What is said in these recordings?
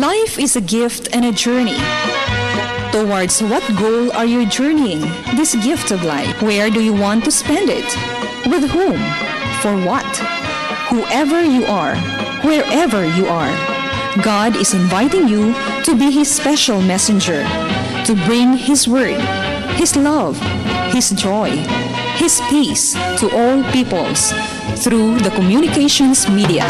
Life is a gift and a journey. Towards what goal are you journeying this gift of life? Where do you want to spend it? With whom? For what? Whoever you are, wherever you are, God is inviting you to be His special messenger, to bring His word, His love, His joy, His peace to all peoples through the communications media.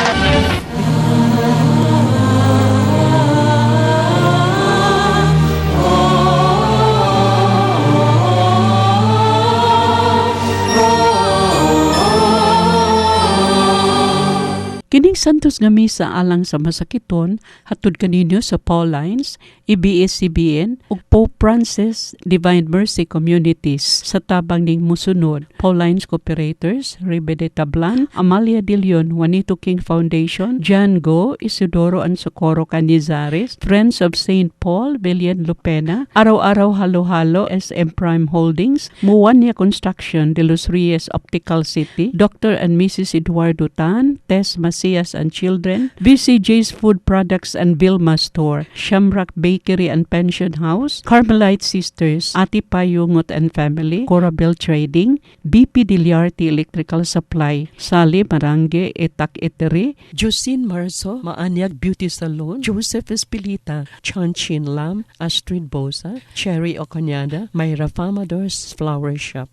Kining Santos nga Misa alang sa masakiton hatod kaninyo sa Paulines, ABS-CBN ug Pope Francis Divine Mercy Communities sa tabang ning musunod: Paulines Cooperators, Ribe de Tablan, Amalia de Leon, Juanito King Foundation, John Go, Isidoro and Socorro Canizares, Friends of St. Paul, Villian Lupena, Araw-Araw Halo-Halo, SM Prime Holdings, Muwania Construction, De Los Reyes Optical City, Dr. and Mrs. Eduardo Tan, Tess Macias and Children, BCJ's Food Products and Vilma Store, Shamrock Bakery and Pension House, Carmelite Sisters, Ati Payungot and Family, Corabel Trading, BP Diliarte Electrical Supply, Sally Marange, Etak Etere, Josine Marzo, Maanyag Beauty Salon, Joseph Espilita, Chan Chin Lam, Astrid Bosa, Cherry Ocanyada, Mayra Famadors Flower Shop.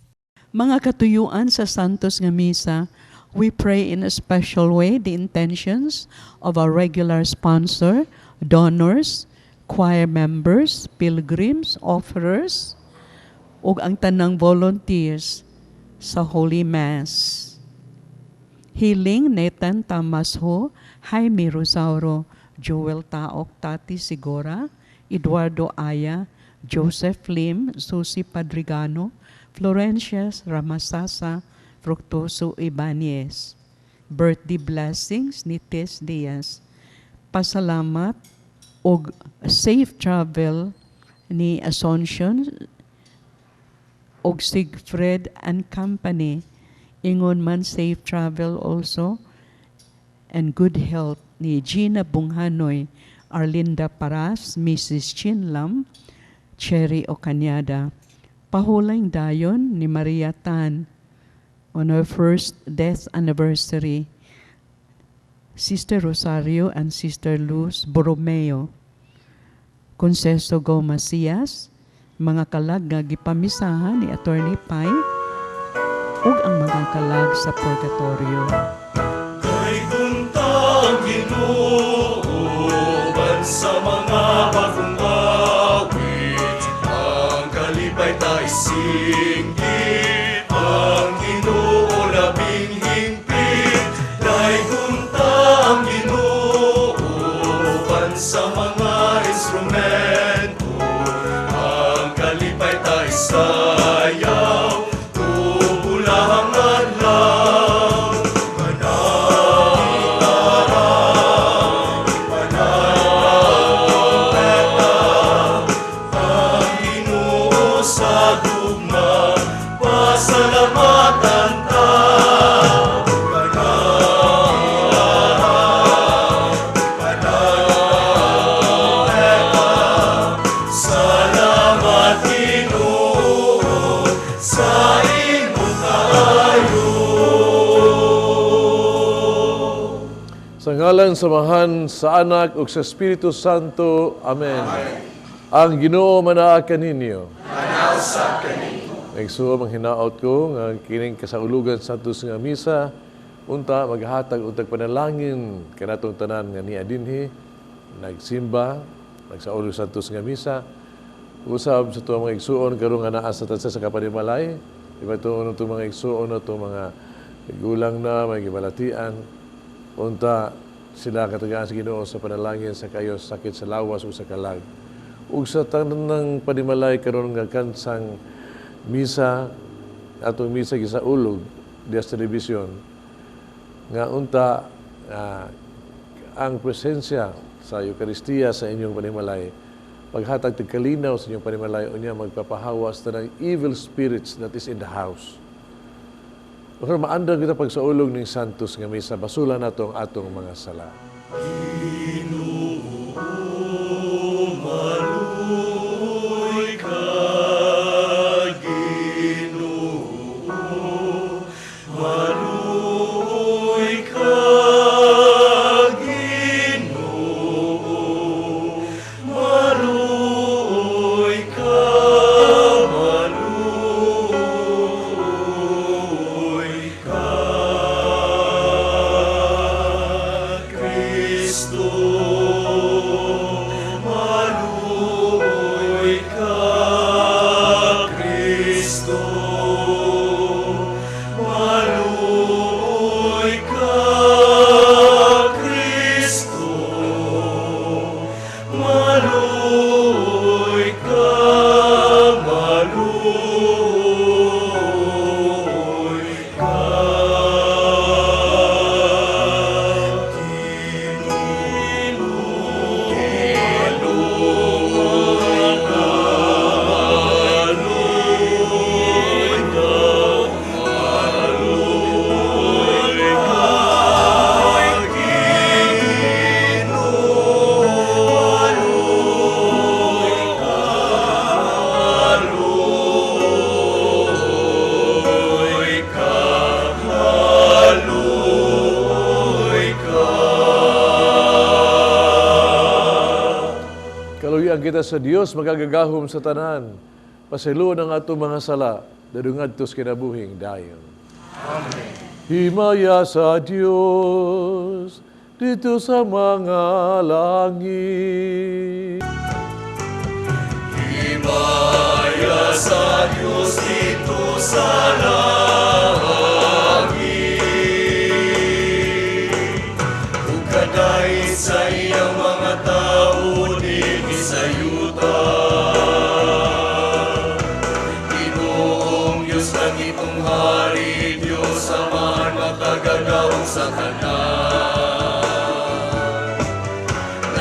Mga katuyuan sa Santos nga Misa, we pray in a special way the intentions of our regular sponsor, donors, choir members, pilgrims, offerers, ug ang tanang volunteers sa Holy Mass. Healing Nathan Tamasho, Jaime Rosauro, Joel Taok, Tati Sigora, Eduardo Aya, Joseph Lim, Susie Padrigano, Florencia Ramasasa, Fructoso Ibanez. Birthday blessings ni Tess Diaz. Pasalamat og safe travel ni Asuncion og Siegfried and Company. Ingon man safe travel also and good health ni Gina Bunghanoy, Arlinda Paras, Mrs. Chinlam, Cherry Ocanyada. Pahulayng dayon ni Maria Tan on her first death anniversary. Sister Rosario and Sister Luz Borromeo. Conceso Go Macias, mga kalag nga gipamisahan ni Attorney Pai, ug ang mga kalag sa Purgatorio. Kay ang Ginoo sa mga bagong awit, ang kalipay ta isinggit, ang Ginoo labing hingpit. Daygon ta ang Ginoo sa mga instrumento, ang kalipay ta isayaw, tubulahang adlaw. Kanang gitara, ipanag trompeta, ang Ginoo sa gugma, pasalamatan ta. Kanang gitara, ipanag trompeta, salamat Ginoo sa imong kaayo. Sa ngalan sa Amahan, sa Anak ug sa Espiritu Santo. Amen. Ang Ginoo manaa kaninyo. Igsuon, manghinaot ko nga kining kasaulugan sa Santos nga Misa unta maghatag untag panalangin kanatong tanan nga nia dinhi nagsimba, nagsaulog sa Santos nga Misa, usab sa tuang mga igsuon karon nga naa sa tansa sa kapanimalay, iba tuon itong mga igsuon na itong mga gulang na may gibalatian, unta sila katagaan sa Ginoo sa panalangin sa kayo sakit sa lawas o sa kalag, ug sa tanang panimalay karon nga kansang misa, atong misa gisaulog diya sa telebisyon, nga unta ang presensya sa Eukaristiya sa inyong panimalay paghatag tig kalinaw sa inyong panimalay, unya magpapahawas tanang evil spirits that is in the house. Pero maandang kita pagsaulog ning Santos nga Misa, basula nato ang atong mga sala. Ginoo. Kristo, maluoy ka, Kristo, maluoy ka, Kristo, maluoy ka, maluoy ka. Ginoo, ka, maluoy ka, maluoy ka, Ginoo, maluoy ka, maluoy ka, maluoy ka. Kaluyan kita sa Dios makagagahom sa tanan. Pasayloan ang atong mga sala, dadung ngadto sa kinabuhing dayon. Amen. Himaya sa Dios didto sa mga langit. Himaya sa Diyos didto sa langit, ug kadait sa iyang mga tao dinhi sa yuta. Ginoong Diyos, langitong hari, Diyos Amahan, makagagahom sa tanan.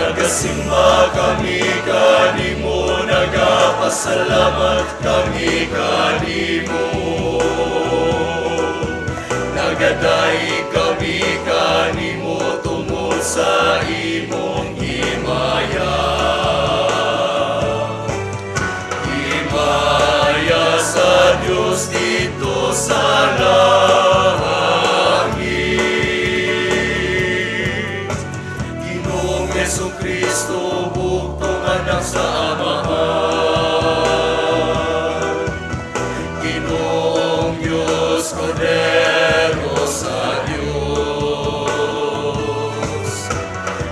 Nagasimba kami kanimo, nagapasalamat kami kanimo. Nagadaig kami kanimo tungod sa imong himaya. Himaya sa Diyos didto sa langit. Ginoong Hesu Kristo, bugtong anak sa Amahan. Ginoong Diyos, Kordero sa Diyos.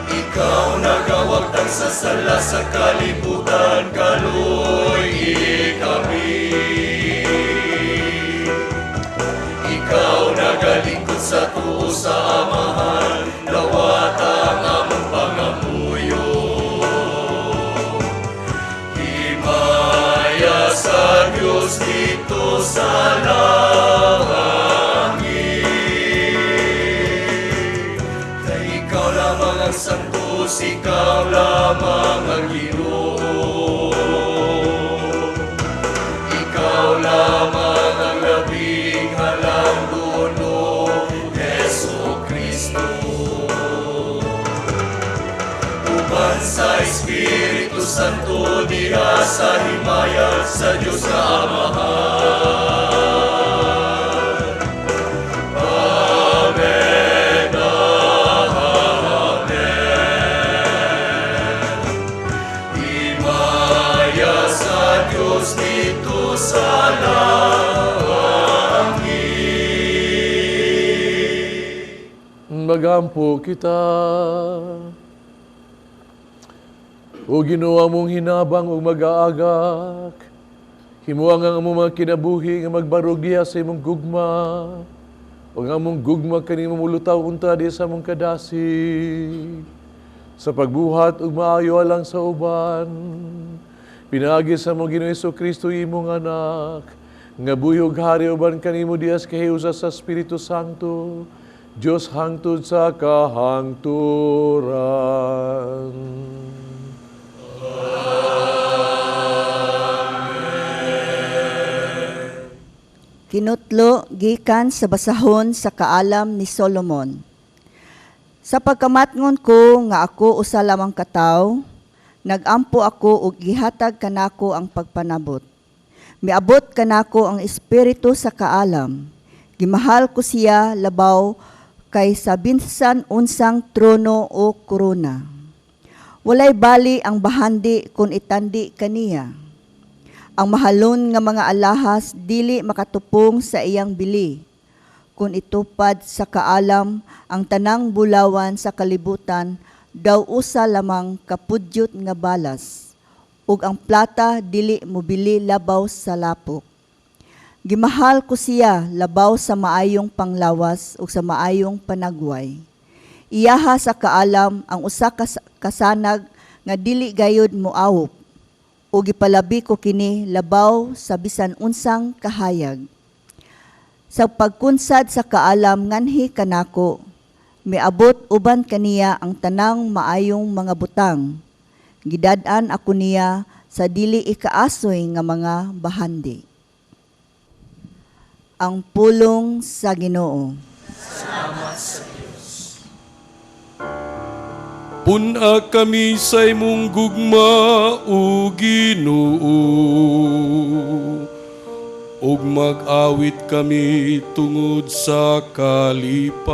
Ikaw nagawagtang sa sala sa kalibutan, kaluy-i kami. Ikaw nagalingkod sa tuo sa Amahan, dawata ang among pangamuyo. Himaya sa Diyos didto sa langit. Kay ikaw lamang ang santos, ikaw lamang ang Ginoo. Ikaw lamang ang labing halangdon, Hesu Kristo. Uban sa Espiritu Santo diha sa himaya sa Diyos nga Amahan. Amen. Amen. Himaya sa Diyos didto sa langit. Magampo kita. O Ginoo, among hinabang ug mag-aagak, himoa nga ang among mga kinabuhi nga magbarog diha sa imong gugma. Ug ang among gugma kanimo mulutaw unta diha sa among kadasig. Sa pagbuhat ug maayo alang sa uban. Pinaagi sa among Ginoong Kristo, imong anak, nga buhi ug hari uban kanimo diha sa kahiusa sa Espiritu Santo, Dios hangtod sa kahangturan. Kinutlo gikan sa basahon sa kaalam ni Solomon. Sa pagkamatngon ko nga ako usa lamang ka tawo, nagampo ako ug gihatag kanako ang pagpanabot. Miabot kanako ang espiritu sa kaalam. Gimahal ko siya labaw kay sa bisan unsang trono o korona. Walay bali ang bahandi kung itandi kaniya. Ang mahalon nga mga alahas dili makatupong sa iyang bili. Kung itupad sa kaalam ang tanang bulawan sa kalibutan, daw usa lamang ka pudyot nga balas, ug ang plata dili mobili labaw sa lapok. Gimahal ko siya labaw sa maayong panglawas ug sa maayong panagway. Iyaha sa kaalam ang usa ka kasanag nga dili gayud moawop, ug gipalabi ko kini labaw sa bisan unsang kahayag. Sa pagkunsad sa kaalam nganhi kanako, miabot uban kaniya ang tanang maayong mga butang. Gidad-an ako niya sa dili ikaasoy nga mga bahandi. Ang pulong sa Ginoo. Pun-a kami sa imong gugma, o Ginoo, ug mag-awit kami tungod sa kalipay.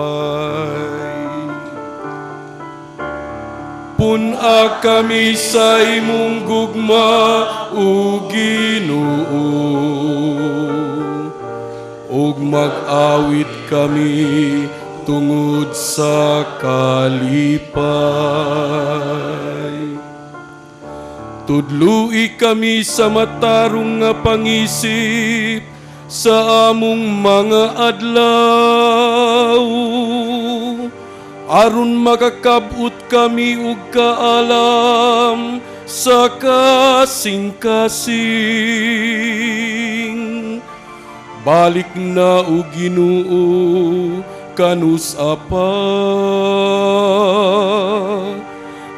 Pun-a kami sa imong gugma, o Ginoo, ug mag-awit kami tungod sa kalipay. Tudlui kami sa matarong nga pangisip sa among mga adlaw, aron makakab-ot kami og kaalam sa kasing-kasing. Balik na, o Ginoo, kanus-a pa?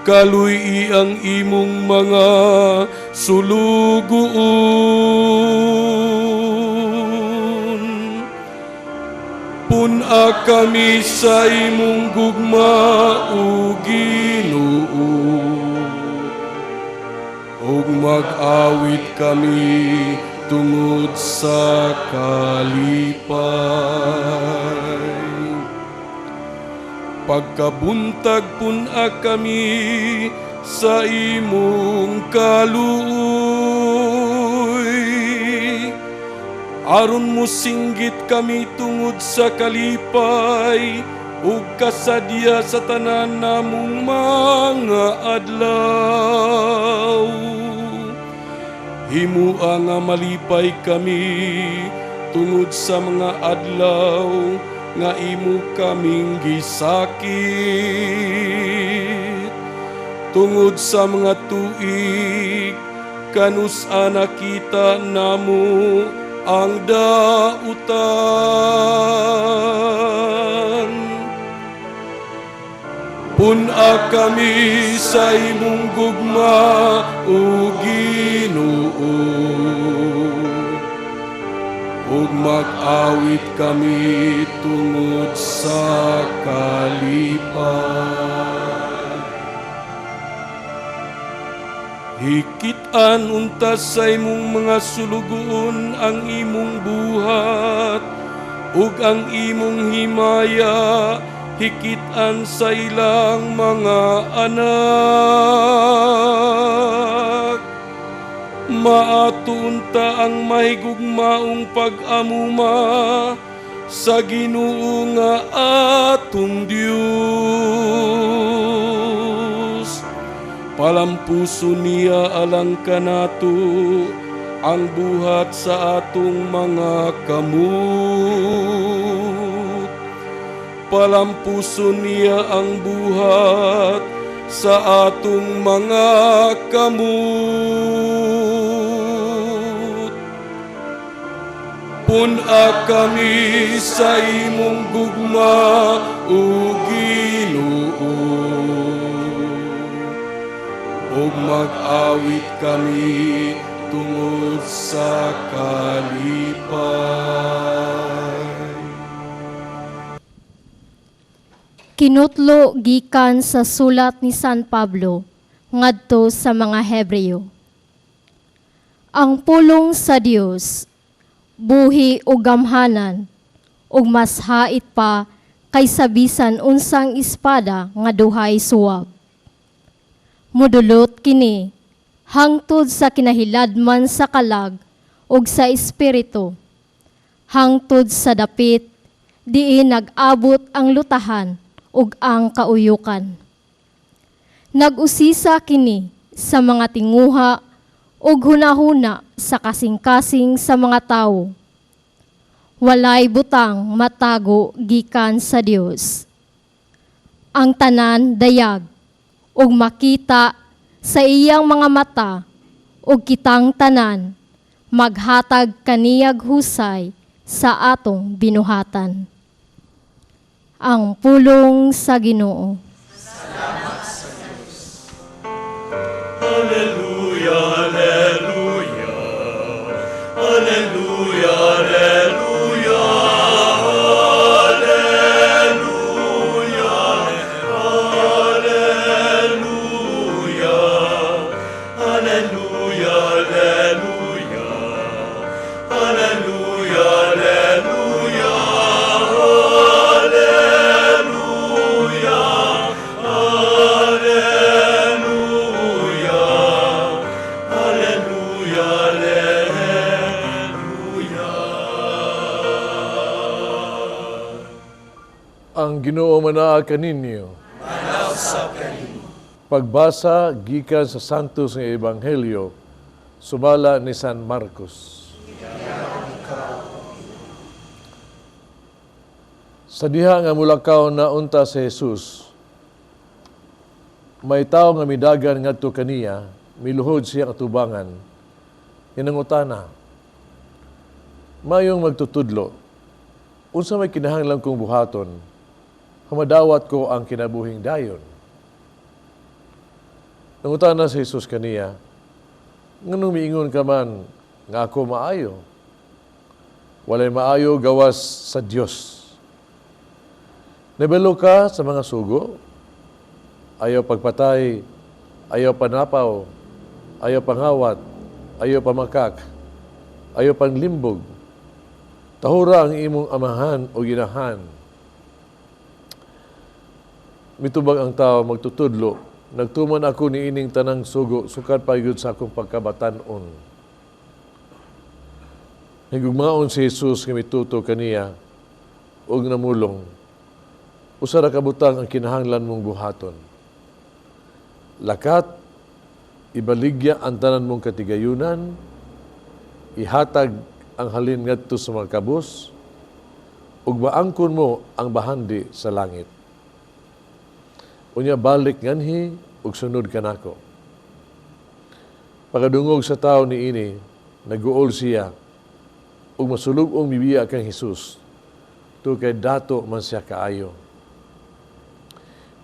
Kaluy-i ang imong mga sulugoon. Pun-a kami sa imong gugma, o Ginoo, ug mag-awit kami tungod sa kalipay. Pagkabuntag, pun-a kami sa imong kaluoy, aron mosinggit kami tungod sa kalipay ug kasadya sa tanan namong mga adlaw. Himua nga malipay kami tungod sa mga adlaw nga imo kaming gisakit, tungod sa mga tuig kanus-a nakita namo ang dautan. Pun-a kami sa imong gugma, o Ginoo, ug mag-awit kami tungod sa kalipay. Hikit-an unta sa imong mga sulugoon ang imong buhat, ug ang imong himaya hikit-an sa ilang mga anak. Maato unta ang mahigugmaong pag-amuma sa Ginoo nga atong Dios. Palampuso niya alang kanato ang buhat sa atong mga kamot. Palampuso niya ang buhat sa atong mga kamot. Pun-a kami sa imong gugma, o Ginoo, ug mag-awit kami tungod sa kalipay. Kinutlo gikan sa sulat ni San Pablo ngadto sa mga Hebreo. Ang pulong sa Dios buhi ug gamhanan ug mas hait pa kaysa bisan unsang espada nga duhay suwab. Mudulot kini hangtod sa kinahiladman sa kalag ug sa espiritu, hangtod sa dapit diin nag-abot ang lutahan ug ang kauyukan. Nag-usisa kini sa mga tinguha ug hunahuna sa kasing-kasing sa mga tawo. Walay butang matago gikan sa Dios. Ang tanan dayag ug makita sa iyang mga mata, ug kitang tanan maghatag kaniyag husay sa atong binuhatan. Ang pulong sa Ginoo. Alleluia, alleluia, alleluia, alleluia, alleluia, alleluia, alleluia, alleluia, alleluia, alleluia, alleluia, alleluia, alleluia, alleluia. Ang Ginoo manaa kaninyo. Pagbasa gikan sa Santos nga Ebanghelyo sumala ni San Marcos. Sa diha nga mulakaw na unta si Jesus, may tawo nga midagan ngadto kaniya, miluhod siya katubangan, ninangutana, "Mayong magtutudlo, unsa may kinahanglan kong buhaton, hamadawat ko ang kinabuhing dayon?" Nangutana si Jesus kaniya, "Nganong miingon ka man nga ako maayo? Walay maayo gawas sa Dios. Nabalo ka sa mga sugo? Ayaw pagpatay, ayaw panapaw, ayaw pangawat, ayaw pamakak, ayaw panglimbog. Tahura ang imong amahan o ginahan." Mitubag ang tao, "Magtutudlo, nagtuman ako ni ining tanang sugo, sukad pa gyud sa akong pagkabatan-on." Nagugmaon si Jesus nga mituto kaniya ug namulong, "Usa ra ka butang ang kinahanglan mong buhaton. Lakat, ibaligya ang tanan mong katigayunan, ihatag ang halin ngadto sa mga kabus, ug maangkon mo ang bahandi sa langit. Unya balik nganhi ug sunod kanako." Pagkadungog sa tao niini, naguol siya ug masulub-ong mibiya kang Jesus, tungod kay dato man siya kaayo.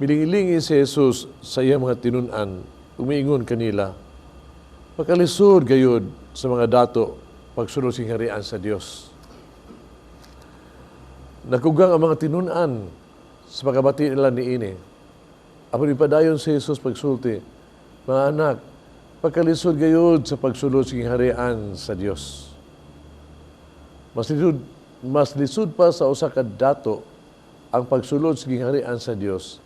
Milingilingi si Jesus sa iyang mga tinun-an, umiingon kanila, "Pagkalisod gayud sa mga dato pagsulod sa gingharian sa Dios." Nakugang ang mga tinun-an sa pagkabati nila niini. Apan ipadayon si Jesus pagsulti, "Mga anak, pagkalisod gayud sa pagsulod sa gingharian sa Dios. Mas lisod pa sa usa ka dato ang pagsulod sa gingharian sa Dios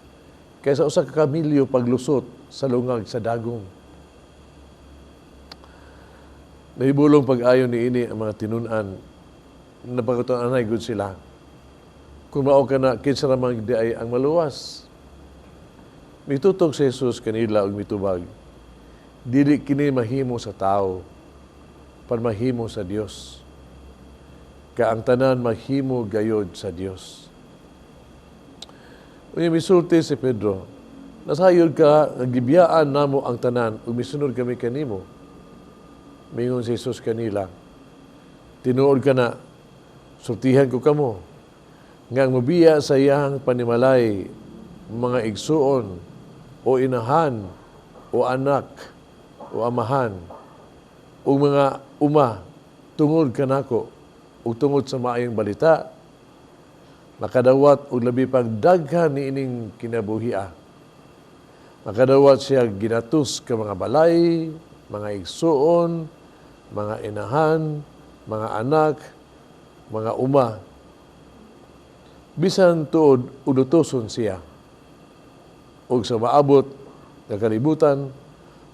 kaysa usa ka kamilyo paglusot sa lungag sa dagom." Nahibulong pag-ayo niini ang mga tinun-an, napagkatuon-anay gud sila, "Kung mao kana, kinsa ra man diay ang maluwas?" Mitutok si Jesus kanila ug mitubag, "Dili kini mahimo sa tao, pan mahimo sa Dios. Ka ang tanan mahimo gayod sa Dios." Unya misulti si Pedro, "Nasayod ka nga gibiyaan namo ang tanan ug misunod kami kanimo." Mingon si Jesus kanila, "Tinuod kana, sultihan ko kamo, nga ang mobiya sa iyang panimalay, mga igsuon, o inahan, o anak, o amahan, o mga uma, tungod kanako, ug tungod sa maayong balita, makadawat og labi pang daghan niining kinabuhia. Makadawat siya ginatos ka mga balay, mga igsuon, mga inahan, mga anak, mga uma. Bisan tuod udutoson siya. Ug sa maabot nga kalibutan,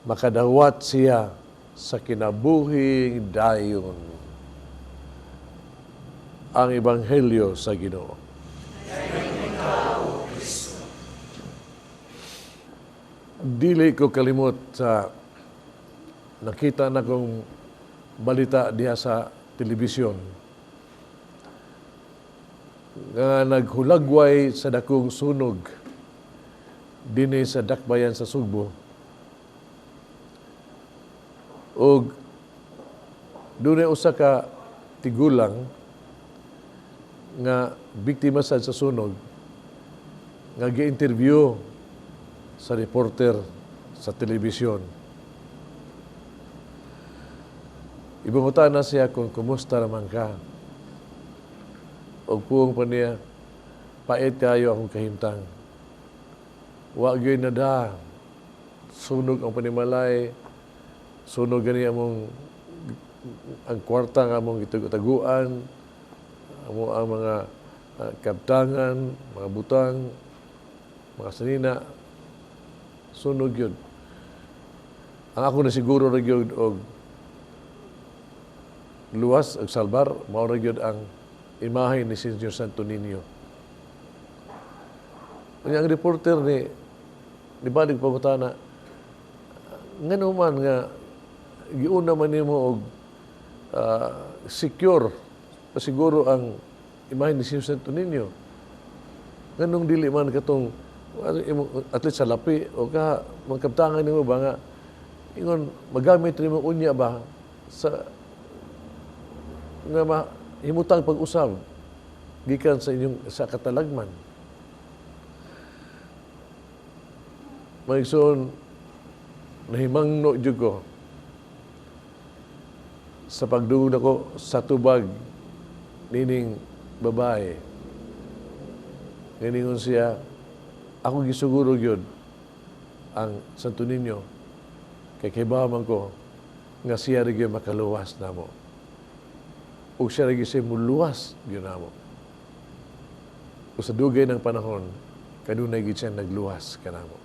makadawat siya sa kinabuhing dayon." Ang Ebanghelyo sa Ginoo. Dili ko kalimot sa nakita na kong balita diha sa telebisyon nga naghulagway sa dakong sunog dinhi sa dakbayan sa Sugbo, ug dunay usa ka tigulang nga biktima sad sa sunog nga gi-interview sa reporter sa telebisyon. Ibumuta na siya kung kumusta naman ka. Og puong pa niya, pait kayo akong kahimtang. Wa gyud na da. Sunog ang panimalay, sunog gani among ang kwarta nga among gitag-taguan, amo ang mga kabtangan, mga butang, mga sanina, sunog yun. Ang ako na siguro ra gyud og luwas og salbar, mao ra gyud ang imahe ni Senyor Santo Niño. Unya ang reporter ni balik pangutana, ngano man nga giuna man nimo og secure pasiguro ang imahe ni Senyor Santo Niño, nganong dili man katong at least sa lapi o ka magkabtangan nimo ba nga ingon magamit nimo unya ba sa nga mahimutang pag-usab gikan sa inyong sa katalagman. Maigsoon, nahimangno jud ko sa pagdungog nako sa tubag nining babae. Nganingon siya, ako gisuguro gyud ang Santo Niño kay kibaw man ko nga siya ra gyud makaluwas namo. Ug siya ra gyud siya muluwas gyud namo. Ug sa dugay ng panahon, kanunay gyud siya nagluwas kanamo.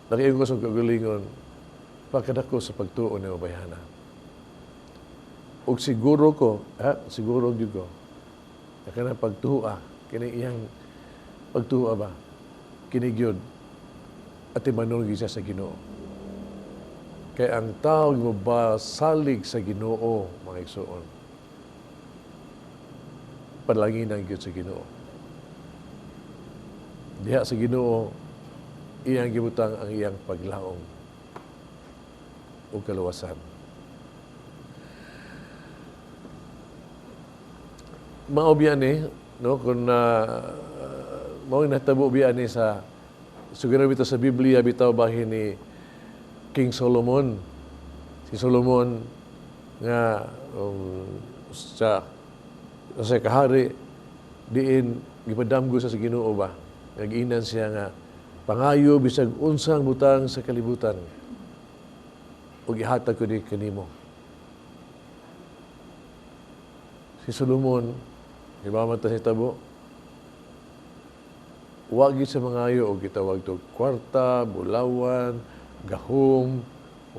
Nakiingon ko sa kagalingon, pagkadako sa pagtuo ni mabayhana. Ug siguro ko, ha, siguro gyud ko, na kanang pagtuo, kini iyang pagtuo ba, kini gyud, at imanon gyud siya sa Ginoo. Kay ang tao mabasalig sa Ginoo, mga igsoon, panalanginan gyud sa Ginoo. Diha sa Ginoo, iyang gibutang ang iyang paglaom o kaluwasan. Mao biya ni, no, kung mao natabo biya ni sa sugero bitaw sa Biblia bitaw bahin ni King Solomon. Si Solomon nga sa kahari diin gipadamgo sa Ginoo ba. Nag-inan siya nga pangayo bisag unsang butang sa kalibutan ug ihatag ko ni kanimo. Si Solomon, himamata si tabo, wagi sa mangayo og gitawag to kwarta, bulawan, gahom,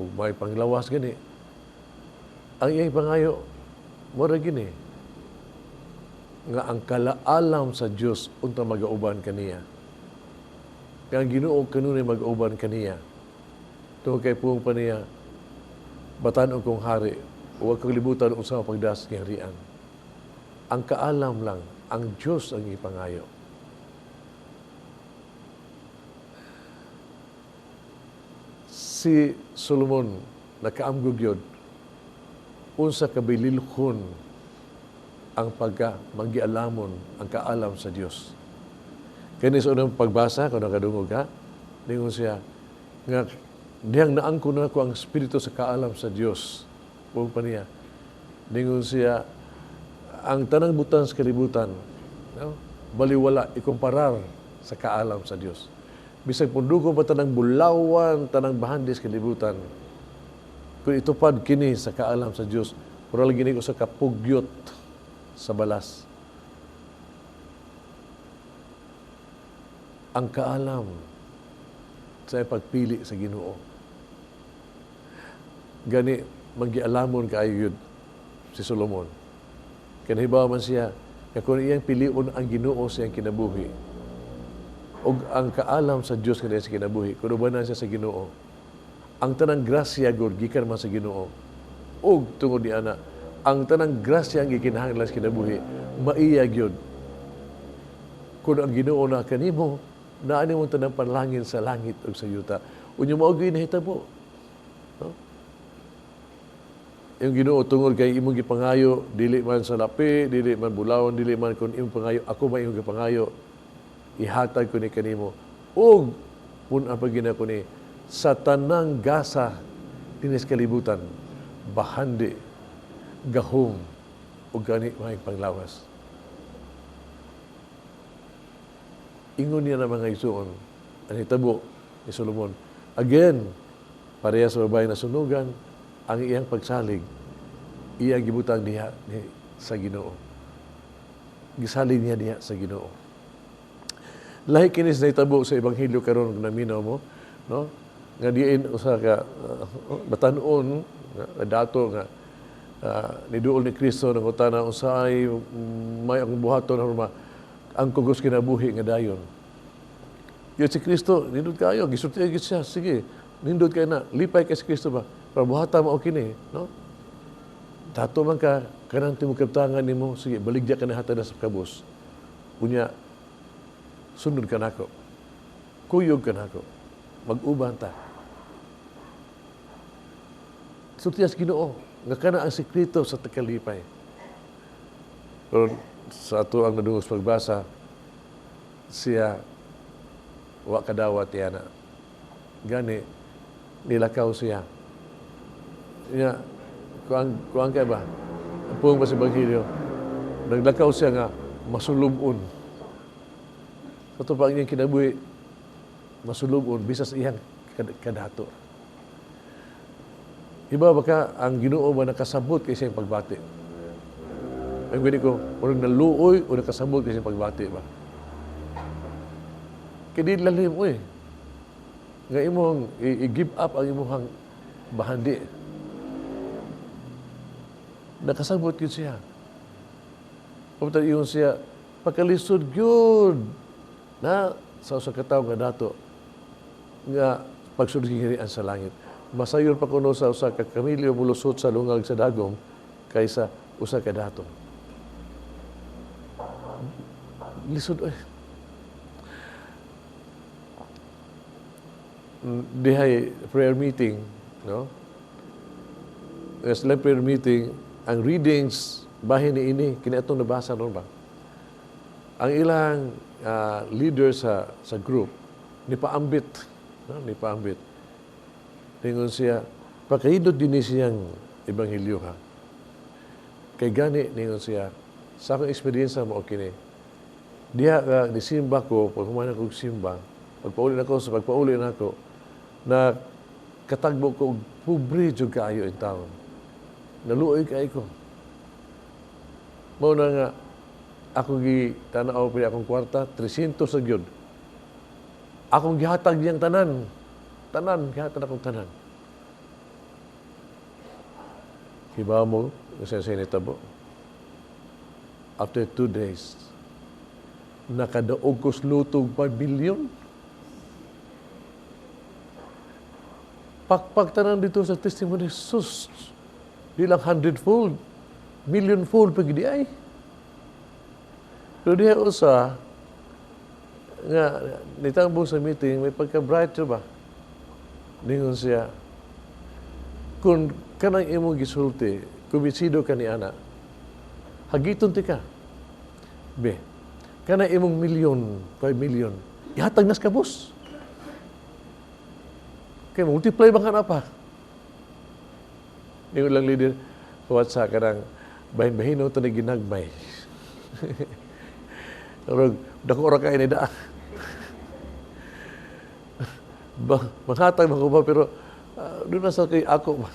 ug may panglawas gani. Ang iyang pangayo mura gini nga ang kalaalam sa Dios unta magauban kaniya. Nga ang Ginoo kanunay mag-uban kaniya. Tungod kay puong pa niya, batan-ong kong hari, huwag kang libutan unsa pagdas ng harian. Ang kaalam lang, ang Diyos ang ipangayo. Si Solomon nakaamgog yun, unsa kabililhon ang pagka manggialamon ang kaalam sa Dios. Kani sa unang pagbasa, kung nakadungog ka, ningon siya, nga dihang naangko na ako ang espiritu sa kaalam sa Dios. Huwag pa niya. Ningon siya, ang tanang butan sa kalibutan, no? Baliwala, ikumparar sa kaalam sa Dios. Bisag punduko pa tanang bulawan, tanang bahandi sa kalibutan, kung itupad kini sa kaalam sa Dios, pura lagi ni ko sa kapugyot sa balas. Ang kaalam sa pagpili sa Ginoo. Gani manggialamon kaayo yun si Solomon. Kanahibaw man siya nga kung iyang pilion ang Ginoo sa iyang kinabuhi, Ug ang kaalam sa Dios nga sa kinabuhi, kun ubanan siya sa Ginoo. Ang tanang grasya gud gikan man sa Ginoo. Ug tungod ni ana, ang tanang grasya ang gikinahanglan sa kinabuhi, maiya gyud. Kun ang Ginoo na kanimo, naa nimo tanang panlangin sa langit ug sa yuta. Unya mao gyud nahitabo. No? Yung Ginoo tungod kay imong gipangayo, dili man sa lapi, dili man bulawon, dili man kun imong pangayo, ako man imong gipangayo, ihatag ko ni kanimo. Ug pun-an pa gina ko ni sa tanang gasa dinis kalibutan, bahandi, gahom, ug gani may panglawas. Ingon niya na mga igsoon, ang hitabo ni Solomon. Again, pareha sa babae nasunugan, ang iyang pagsalig, iyang gibutang diha ni, sa Ginoo. Gisalig niya diha sa Ginoo. Lahi kinis nahitabo sa ebanghelyo karon kung naminaw mo, no? Nga diin usa ka batan-on nga dato nga niduol ni Kristo nangutana unsay may ang buhaton aron ang kugos kinabuhi nga dayon. Yun si Kristo, nindot kayo, gisulti gyud siya, sige, nindot kayo na, lipay kay si Kristo ba? Pero buhata mo kini, no? Dato man ka, kanang timukabtangan nimo, sige, baligya ka na hatag na sa kabus. Unya, sunod ka nako. Kuyog ka nako. Mag-uban ta. Sulti sa Ginoo, nga kana ang sekreto sa takalipay. Pero sa ato ang nadungos pagbasa, siya wa kadawat yana. Gani, nilakaw siya. Nya, kuang kay ba? Ang ba sa Ebanghelyo? Naglakaw siya nga masulubon. Sa ito pa ang iyang kinabuhi, masulubon, bisas iyang kadato. Iba baka ang Ginoo ba nakasabot kay siyang pagbati? Ang gani ko, murag naluoy o nakasabot kay siyang pagbati ba? Kay di lalim, oy. Nga imong i-give up ang imong bahandi. Nakasabot gyud siya. Pagkatapos iyon siya, pagkalisod gyud na sa usa ka tawo nga dato nga pagsulod gingharian sa langit. Masayon pa kuno sa usa ka kamilyo mulusot sa lungag sa dagom kaysa usa ka dato. Lisod oy. Dihay prayer meeting, no? Sa prayer meeting, ang readings bahin ni ini kini atong nabasa ron ba? Ang ilang leader sa group ni paambit, no? Ni paambit. Tingon siya, pakaindot din ni siyang ebanghelyo ha. Kay gani ningon siya, sa akong experience mo kini. Diha ka nisimba ko, pag human ako og simba, pagpauli nako sa pagpauli nako, na katagbo ko og pobre jud kaayo in town. Naluoy kaayo ko. Mao na nga ako gi tan-aw pa akong kwarta, 300 sa gyud. Akong gihatag niyang tanan. Tanan, gihatag akong tanan. Hibaw mo, sa nitabo. After 2 days, nakadaog ko sa lutog 5 billion. Pakpak tanan dito sa testimony, sus, di lang 100-fold, million-fold pag di ay. Pero diha usa, nga, nitambong sa meeting, may pagka-bright siya ba? Ningon siya, kung kanang imong gisulti, kumisido ka ni ana, hagiton ti ka. Be, kanang imong milyon, 5 million, ihatag nas kabus. Kaya multiply ba ka na pa? Ningon lang leader, huwat sa kanang bahin-bahin ito na ginagmay. Pero dako ora kayo ni daa. Manghatag man ko ba, pero doon na sa kay ako ba.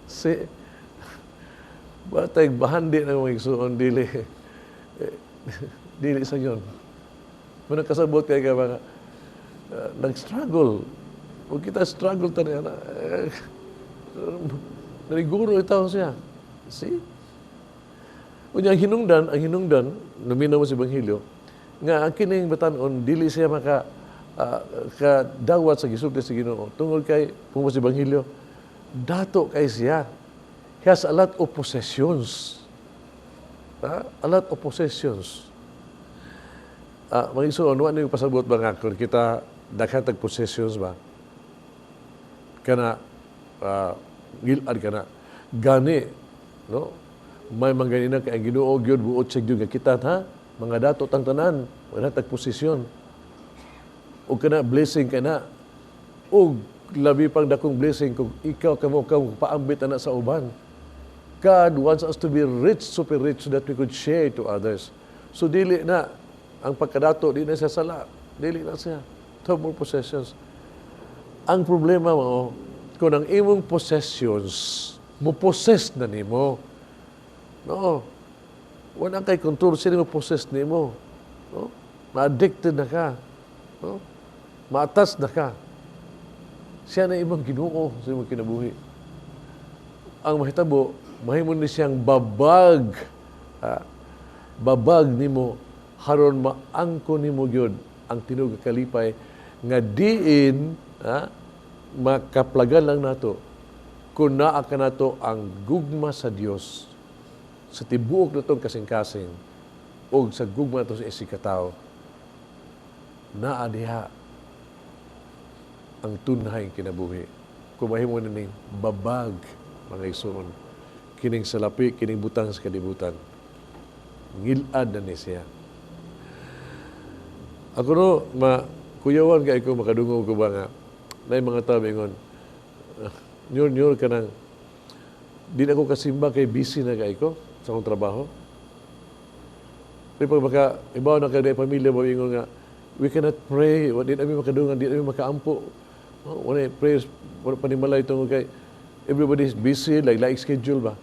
Si, batay bahandi ng mga igsuon, dili. Dili sa yun. Muna kasabot kay ka mga nag-struggle. Huwag kita struggle tayo na. Nariguro itaw siya. See? Unya, ang hinungdan, naminaw mo sa Ebanghelyo, Nga ang kining batan-on dili siya maka kadawat sa gisulti sa Ginoo tungod kay kung sa ebanghelyo, dato kay siya. He has a lot of possessions. Ha? A lot of possessions. Mga igsoon, wa niyo pasabot ba nga kung kita daghan tag possessions ba? Kana ngilad kana. Gani, no? May mga ganina kay ang Ginoo gyud buot siya gyud nga kita, ha? Mga dato tang tanan, wala tag posisyon. Ug kana blessing kana. Ug labi pang dakong blessing kung ikaw kamo ka paambit ana sa uban. God wants us to be rich, super rich, so that we could share to others. So dili na ang pagkadato, di na siya sala. Dili na siya. To have more possessions. Ang problema mo, kung ang imong possessions, mo possess na nimo. No. Wala kay control, sino mo possess nimo. No? Ma-addicted na ka. No? Ma-attach na ka. Siya na imong Ginoo sa imong kinabuhi. Ang mahitabo, mahimo ni siyang babag. Babag nimo haron maangko nimo gyud ang tinuod nga kalipay nga diin makaplagan lang nato kung naa ka nato ang gugma sa Dios sa tibuok natong kasing-kasing o sa gugma nato sa isigkatawo. Naa diha ang tunhay kinabuhi kung mahimo na ning babag, mga igsoon, kining salapi, kining butang sa kalibutan. Ngilad na ni siya. Ako no, ma kuyawan kay ko makadungog ko ba nga nay mga tao ingon, "Nyor, nyor, kanang di na ako kasimba kay busy na kay ko sa akong trabaho." Pero pag maka ibaw na kay pamilya mo, ingon nga, "We cannot pray, wa di namin makadungan, di namin makaampo. Oh, wala prayers, wala panimalay tungod kay everybody is busy, like schedule ba."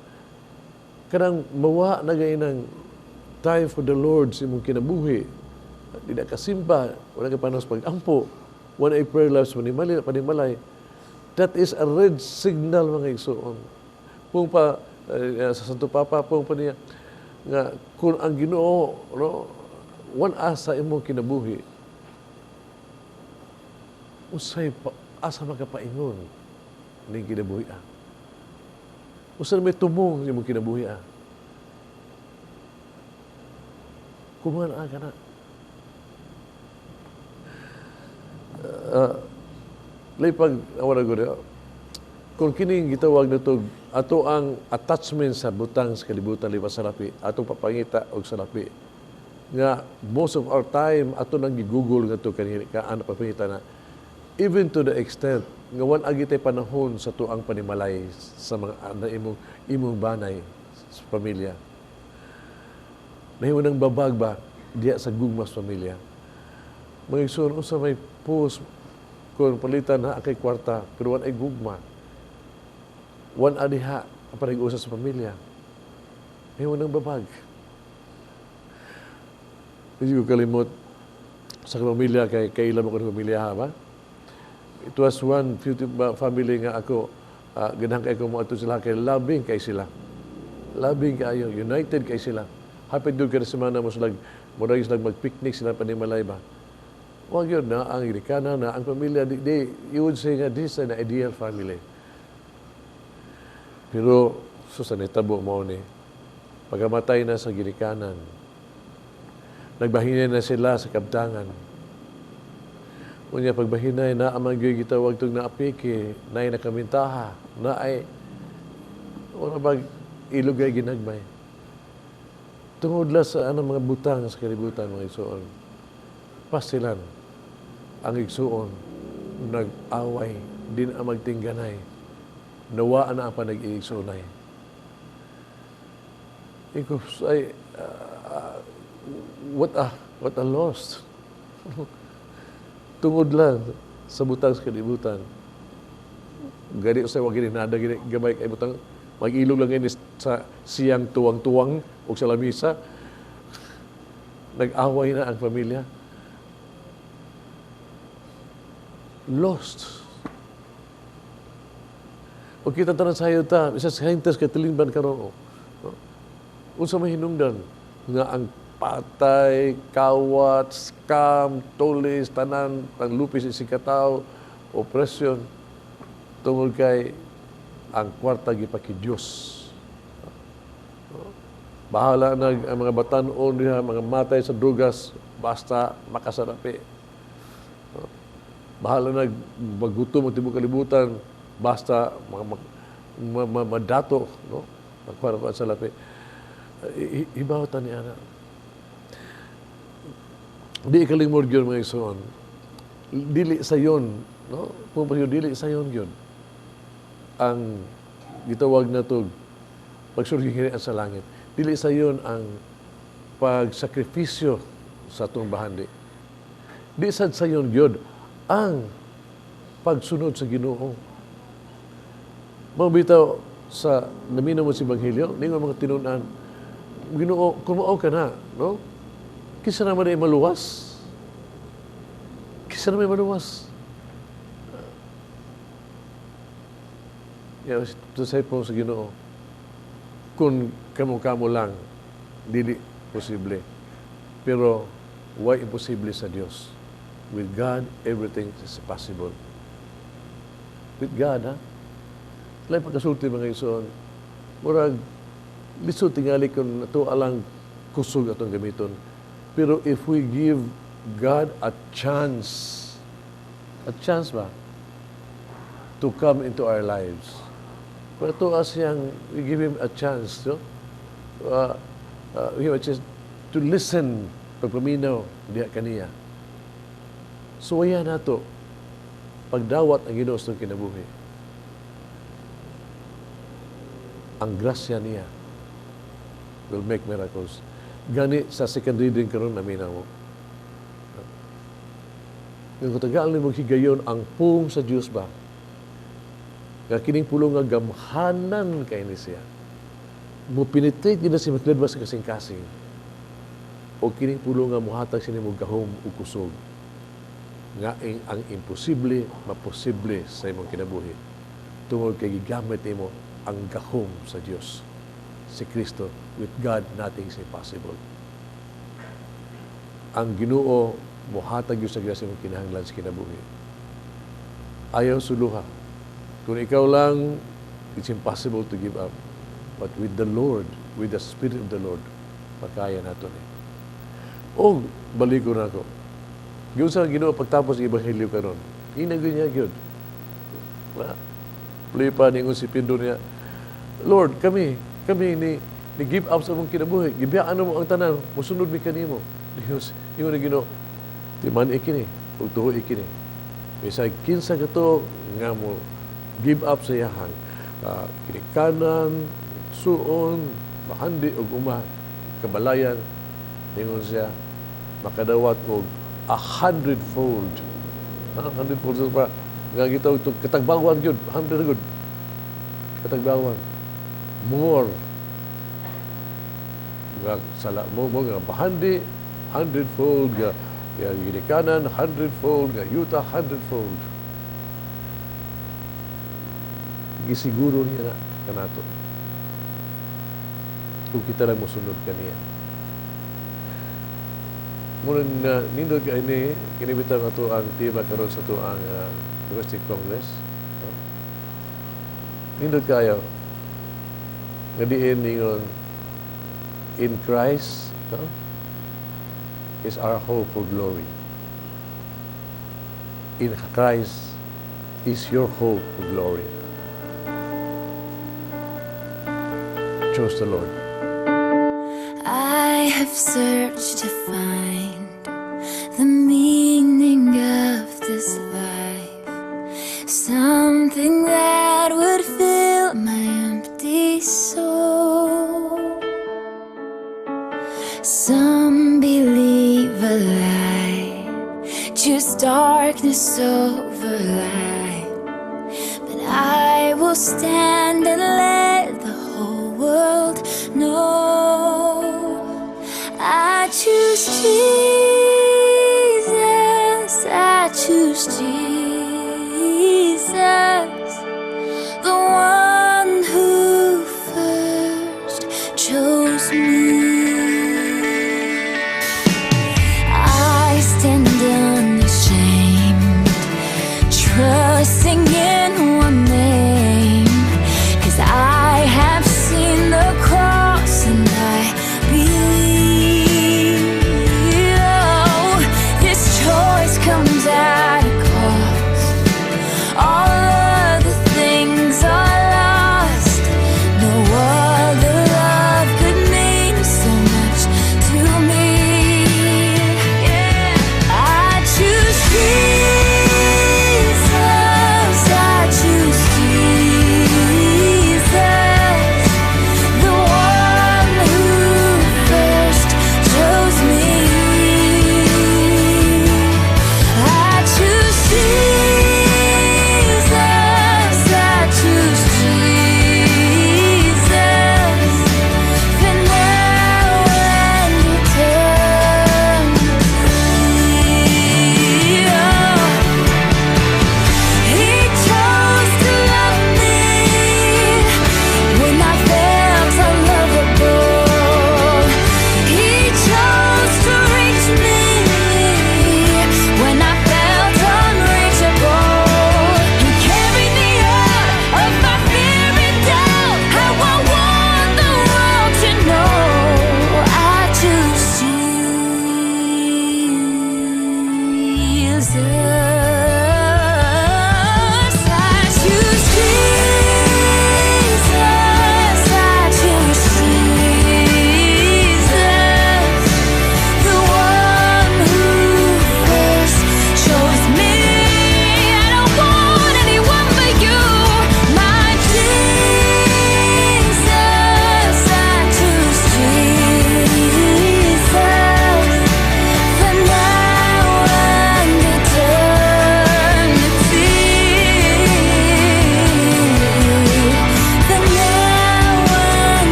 Kanang mawa na gay ng time for the Lord sa imong kinabuhi. Di na kasimba, wala ka panahon sa pag-ampo, wala ay prayer life sa panimalay, panimalay. That is a red signal, mga igsoon. Kung pa sa Santo Papa, kung pa niya, nga kung ang Ginoo, no, one asa imong kinabuhi, unsay pa, asa makapaingon ning kinabuhi ah? Unsa may tumong imong kinabuhi ah? Kuman ka na. Lipag awara gud kung kining gitawag nato ato ang attachment sa butang sa kalibutan lipas salapi, atong papangita og salapi nga most of our time ato nang gi-google ngadto kani ka ano papangita na, even to the extent nga wan agi tay panahon sa tuang panimalay sa mga na imong imong banay sa pamilya. Nahimo ng babag ba diya sa gugma sa pamilya. Mga igsoon, unsa may post kung palitan na kay kwarta pero wan ay gugma? Wan adiha ang panag-usa sa pamilya. Nahimo ng babag. Hindi ko kalimot sa pamilya kay kaila mo ko ng pamilya, ha ba? It was one beautiful family nga ako ganahan kay ko moadto sila kay loving kay sila. Loving kaayo, united kay sila. Happy dud kada semana mo sila murag sila mag-picnic sila panimalay ba. Wa gyud na ang ginikanan na ang pamilya di, you would say nga this is an ideal family. Pero sus, nitabo mao ni pagkamatay na sa ginikanan, nagbahinay na sila sa kabtangan. Unya pagbahinay na ang mga gitawag tong naapiki, na nakamintaha, na ay wala bag ilugay ginagmay. Tungod la sa anong mga butang sa kalibutan, mga igsoon. Pasilan ang igsoon nag-away, din ang magtingganay. Nawaan na ang panag-iigsoonay. Ikaw ay, what a loss. Tungod lang sa butang sa kalibutan. Gani sa wag gini nada gini gamay kay butang, mag-ilog lang ini sa siyang tuwang-tuwang o sa lamisa. Nag-away na ang pamilya. Lost. O kita tanan sayo ta, isa sa hintas kay tilingban karon. Oh. Unsa may hinungdan nga ang Patay, kawat, scam, tulis, tanan, panglupis isikataw, opresyon, tungod kay ang kwarta gipaki-Diyos. Bahala na ang mga batanon diha, mga matay sa drugas, basta makasarapi. Bahala na magutom ang tibok kalibutan, basta madato, no? Magkuha ko sa lapi. Ibaw ta ni ana. Di ikalimod gyud, mga igsoon. Dili sayon, no? Kung pa dili sayon gyud. Ang gitawag na to pagsulgi sa langit. Dili sayon ang pagsakripisyo sa atong bahandi. Di sad sayon gyud ang pagsunod sa Ginoo. Mao bitaw sa naminaw mo sa Ebanghelyo, ningon mga tinun-an, "Ginoo, kung mao ka na, no? Kinsa naman ay maluwas? Kinsa naman ay maluwas?" Yeah, to say po sa Ginoo, kung kamo-kamo lang, dili posible. Pero, why imposible sa Dios? With God, everything is possible. With God, ha? Lain pagkasulti, mga igsoon, murag, lisod tingali kung ato alang kusog atong gamiton. Pero if we give God a chance ba, to come into our lives. Pero ato siyang, we give Him a chance, no? We give a chance to listen pagpaminaw diha kaniya. So, wala nato pagdawat ang Ginoo sa kinabuhi. Ang grasya niya will make miracles. Gani sa second reading karon naminaw mo. Nga kung tagaan mo higayon ang pung sa Dios ba? Nga kining pulong nga gamhanan kay ni siya. Mo penetrate gid na si maklad ba sa kasing-kasing. O kining pulong nga mohatag sini mo gahom ug kusog. Nga ang imposible maposible sa imong kinabuhi. Tungod kay gigamit nimo ang gahom sa Dios. Si Kristo, with God nothing is impossible. Ang Ginoo mohatag gyud sa grasya imong kinahanglan sa kinabuhi. Ayaw suluha. Kung ikaw lang, it's impossible to give up. But with the Lord, with the Spirit of the Lord, makaya nato ni. O, balik ko na ako. Giunsa ang Ginoo pagtapos ng Ebanghelyo karon? Ina gyud niya gyud. Wala. Plipa ningon si Pedro niya, "Lord, kami ni give up sa among kinabuhi. Gibiyaan mo ang tanan, mosunod mi kanimo." Dios, ingon ni Ginoo, "Timan ikini, ug tuo ikini. Bisag kinsa kato nga mo give up sa iyahang kinikanan, suon, bahandi ug uma, kabalayan," ningon siya, "makadawat og a hundredfold." Ha? Hundredfold pa. Nga gitawag ito, katagbawan gyud, 100 gyud. Katagbawan. More. Nga sala mo mo nga bahandi, hundredfold, nga nga ginikanan, hundredfold, nga yuta, hundredfold. Gisiguro niya na kanato. Kung kita lang mosunod kaniya. Muna na nindot kay ni kinibitang ato ang tema karon sa ato ang Eucharistic Congress. No? Nindot kayo. Nga diin ningon in Christ, no, is our hope for glory. In Christ is your hope for glory. Choose the Lord. I have searched to find the meaning of this life, something that would fill my empty soul. Some believe a lie, choose darkness over light, but I will stand and let the whole world know. I choose Jesus, I choose Jesus, the one who first chose me.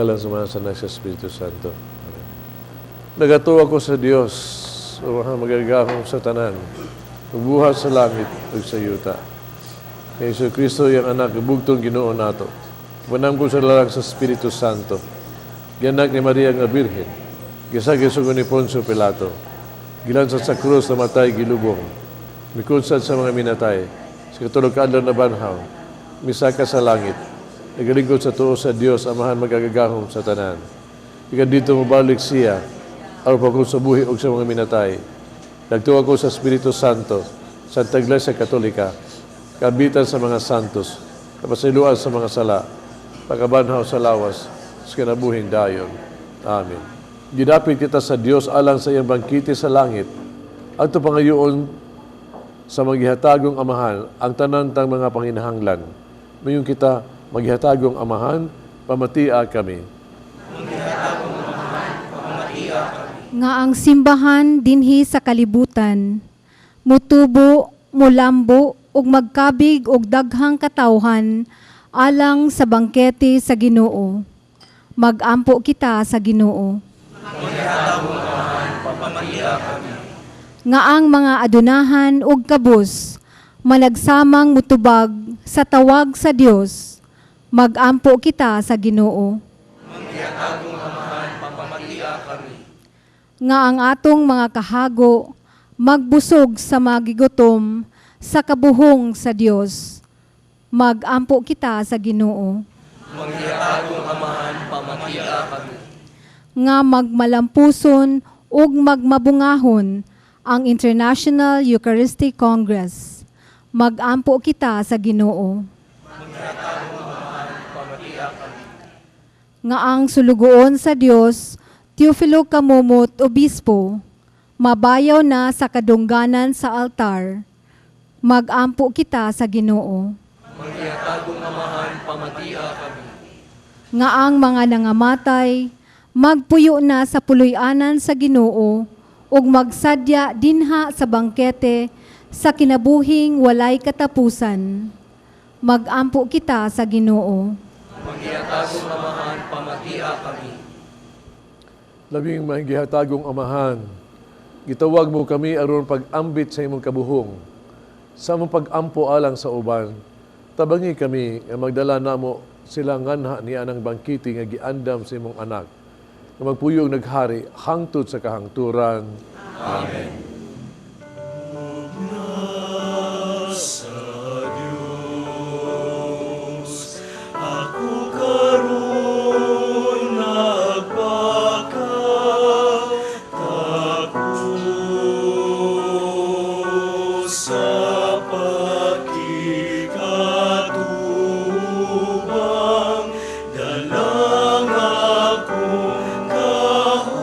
Ngalan sa Amahan, sa Anak, sa Espiritu Santo. Amen. Nagatuo ako sa Dios, Amahan makagagahom sa tanan, nagbuhat sa langit ug sa yuta. Ni Hesus Kristo iyang anak, bugtong Ginoo nato. Gipanangkol sa lalang sa Espiritu Santo. Gianak ni Maria nga Birhen. Gisagid sugo ni Poncio Pilato. Gilansad sa krus, namatay, gilubong. Mikunsad sa mga minatay. Sa ikatulo ka adlaw nabanhaw. Misaka sa langit. Nagalingkod sa tuo sa Dios, Amahan makagagahom sa tanan. Gikan didto mobalik siya, aron paghukom sa buhi ug sa mga minatay. Nagtuo ako sa Espiritu Santo, Santa Iglesia Katolika, kaambitan sa mga santos, kapasayloan sa mga sala, pagkabanhaw sa lawas, sa kinabuhing dayon. Amen. Gidapit kita sa Dios alang sa iyang bangkete sa langit. Ato pangayoon sa manggihatagong Amahan ang tanan tang mga panginahanglan. Mayon kita, manggihatagong Amahan, pamatia kami. Nga ang simbahan dinhi sa kalibutan mutubo, mulambo ug magkabig og daghang katawhan alang sa bangkete sa Ginoo. Magampo kita sa Ginoo. Nga ang mga adunahan ug kabus managsamang mutubag sa tawag sa Dios. Magampo kita sa Ginoo. Nga ang atong mga kahago magbusog sa magigutom sa kabuhong sa Dios. Magampo kita sa Ginoo. Nga magmalampuson ug magmabungahon ang International Eucharistic Congress. Magampo kita sa Ginoo. Nga ang sulugoon sa Dios, Teofilo Camomot, Obispo, mabayaw na sa kadungganan sa altar. Magampo kita sa Ginoo. Nga ang mga nangamatay, magpuyo na sa puloy-anan sa Ginoo ug magsadya dinha sa bangkete sa kinabuhing walay katapusan. Magampo kita sa Ginoo. Labing manggihatagong Amahan, gitawag mo kami aron pag-ambit sa imong kabuhong. Sa among pag-ampo alang sa uban, tabangi kami nga magdala namo sila nganha ni anang bangkete nga giandam sa imong anak, nga magpuyong naghari hangtod sa kahangturan. Amen. Sa Diyos, ako karon nagbakatako sa pakikatubang, dalang akong kahuyang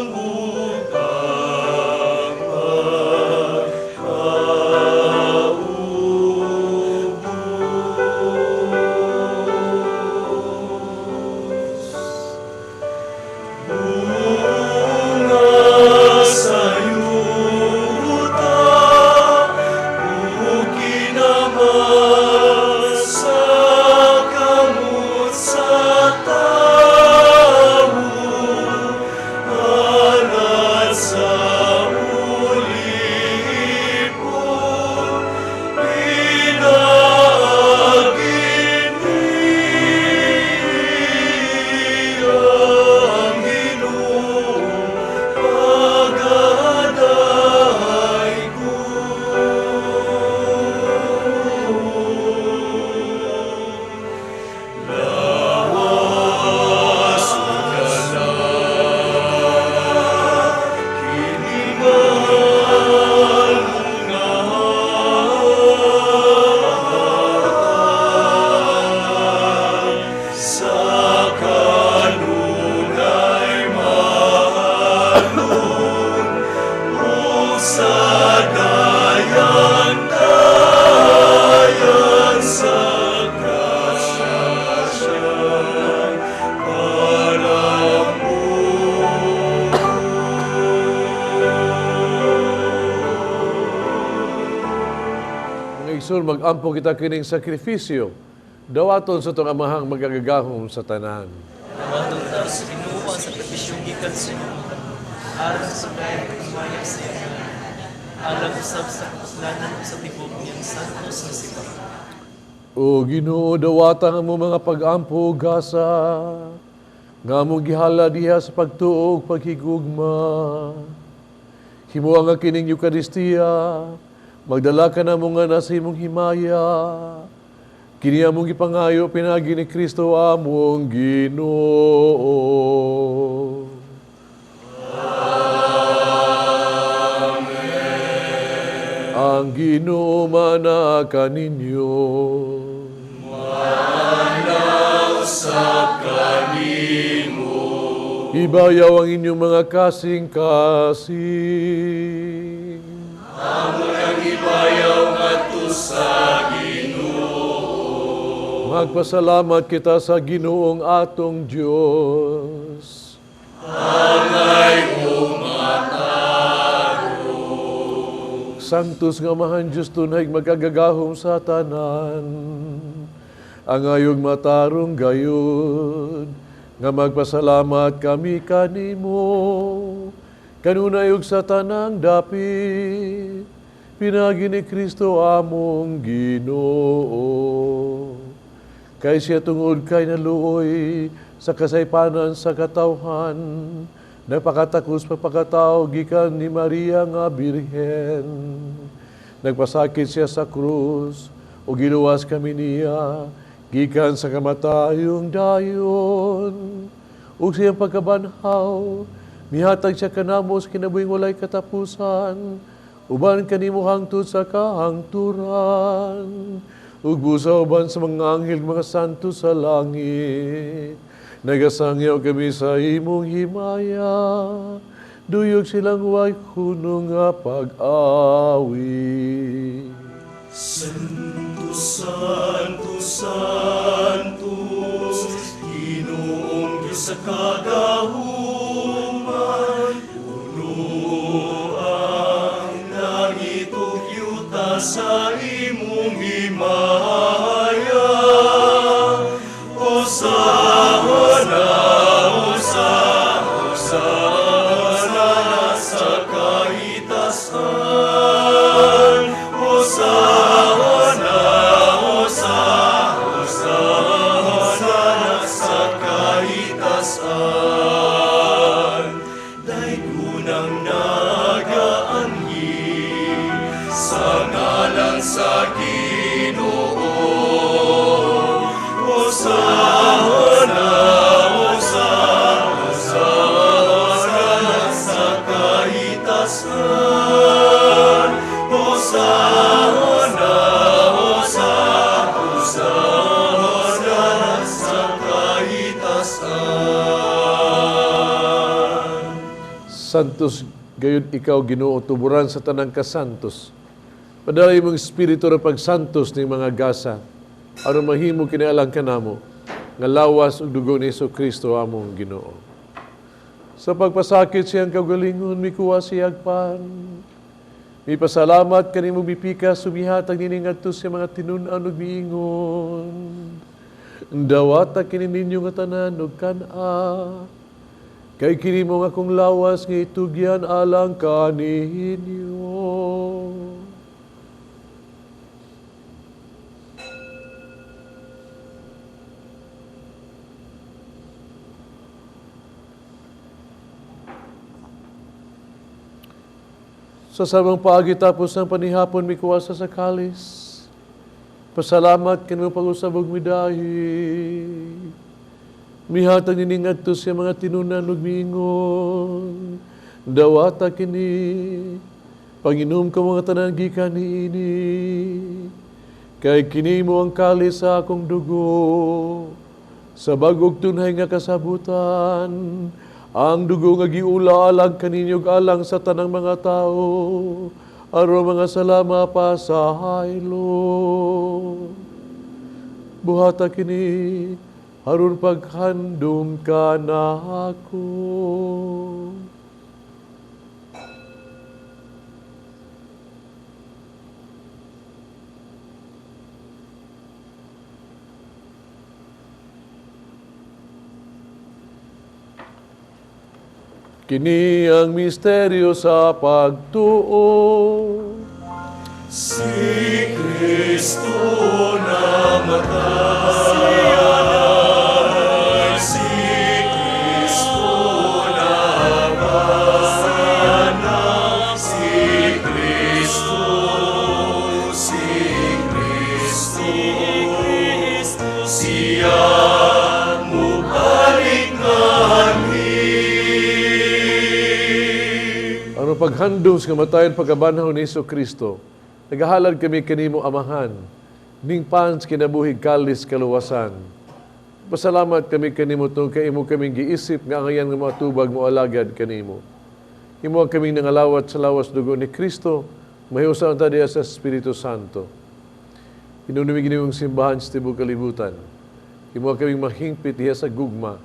ug ang pagkaubos. Bunga sa yuta, ug kinaman sa kamot sa tawo, halad sa ulipon, pinaagi niya ang Ginoo, pagaday ko. Lawas ug kalag, kini mahal nga halad sa kanunay mahalon ug sa dayan-dayan sa grasya siyang palamon. Mga igsoon, mag-ampo kita kining sakripisyo. Dawaton sa itong amahang magagagahom sa tanan. Dawaton ta sa Ginoo ang sakripisyo gikan sa imong kamot, aron sa sugay ug himaya sa iyang ngalan, alang usab sa kapuslanan ug sa tibuok niyang santos nga simbahan. O Ginoo, dawata ang among mga pag-ampo ug gasa, nga among gihala diha sa pagtuo ug paghigugma. Himoa nga kining Eukaristiya, magdala ka namo nga nasa imong himaya. Kini among gipangayo pinaagi ni Kristo among Ginoo. Amen. Ang Ginoo mana kaninyo. Ibayaw ang inyong mga kasing-kasing. Amo nang ibayaw ngadto sa Ginoo. Magpasalamat kita sa Ginoong atong Dios. Angay Santos nga Amahan Diyos tunay magagagahom sa tanan. Angayog matarong gayud nga magpasalamat kami kanimo. Kanunay ug sa tanang dapit, pinagi ni Kristo among Ginoo. Kay siya tungod kay naluoy sa kasaypanan sa katawhan, nagpakatakos pagpakatao gikan ni Maria nga Birhen. Nagpasakit siya sa krus ug giluwas kami niya gikan sa kamatayong dayon. Ug siyang pagkabanhaw, mihatag siya kanamo sa kinabuhing walay katapusan, uban kanimo hangtod sa kahangturan. Ug busa uban sa mga anghel, mga santo sa langit. Nagasangyaw kami sa imong himaya, duyog silang way hunong nga pag-awi. Santo, Santo, Santos, Ginoong Diyos sa kagahuman, puno ang langit ug yuta sa imong himaya. Hosana, Hosana, Hosana sa kaitasan. Hosana, Hosana, Hosana sa kaitasan. Daygunang nagaanhi sa ngalan sa Ginoo. Hosana, Hosana, Hosana sa kaitasan. Hosana, Hosana, Hosana sa kaitasan. Santos gayud ikaw Ginoo, tuburan sa tanang kasantos. Padala imong espiritu ra pagsantos ning mga gasa aron mahimo kini alang kanamo nga lawas ug dugo ni Hesus Kristo among Ginoo. Sa pagpasakit siyang kaugalingon, mikuha siyag pan. Mipasalamat kanimo, mipikas, mihatag niini ngadto sa mga tinun-an ug miingon. Dawata kini ninyo nga tanan ug kan-a. Kay kini mao ang akong lawas nga itugyan alang kaninyo. Sa samang paagi tapos ng panihapon, mikuha sa kalis. Pasalamat kanimo pag-usab ug midahi. Mihatag niini ngadto sa mga tinun-an ug miingon. Dawata kini, panginom kamo nga tanan gikan niini. Kay kini mao ang kalis sa akong dugo. Sa bag-ong tunhay nga kasabutan, ang dugo nga giula alang kaninyo ug alang sa tanang mga tao, aron mga sala mapasaylo. Buhata kini, aron paghandom kanako. Kini ang misteryo sa pagtuo. Si Kristo namatay, si Kristo nabanhaw, si Kristo, si Kristo, siya mubalik nganhi. Ang paghandom sa kamatayon pagkabanhaw ni Hesus Kristo, nagahalad kami kanimo Amahan, ning pan sa kinabuhi kalis kaluwasan. Pasalamat kami kanimo tungod kay imo kaming giisip nga angayan nga matubag mo alagad kanimo. Imo ang kaming nangalawat sa lawas dugo ni Kristo, mahiusa unta diha sa Espiritu Santo. Hinumdumi ang simbahan sa tibok kalibutan. Imo ang kaming mahingpit diha sa gugma.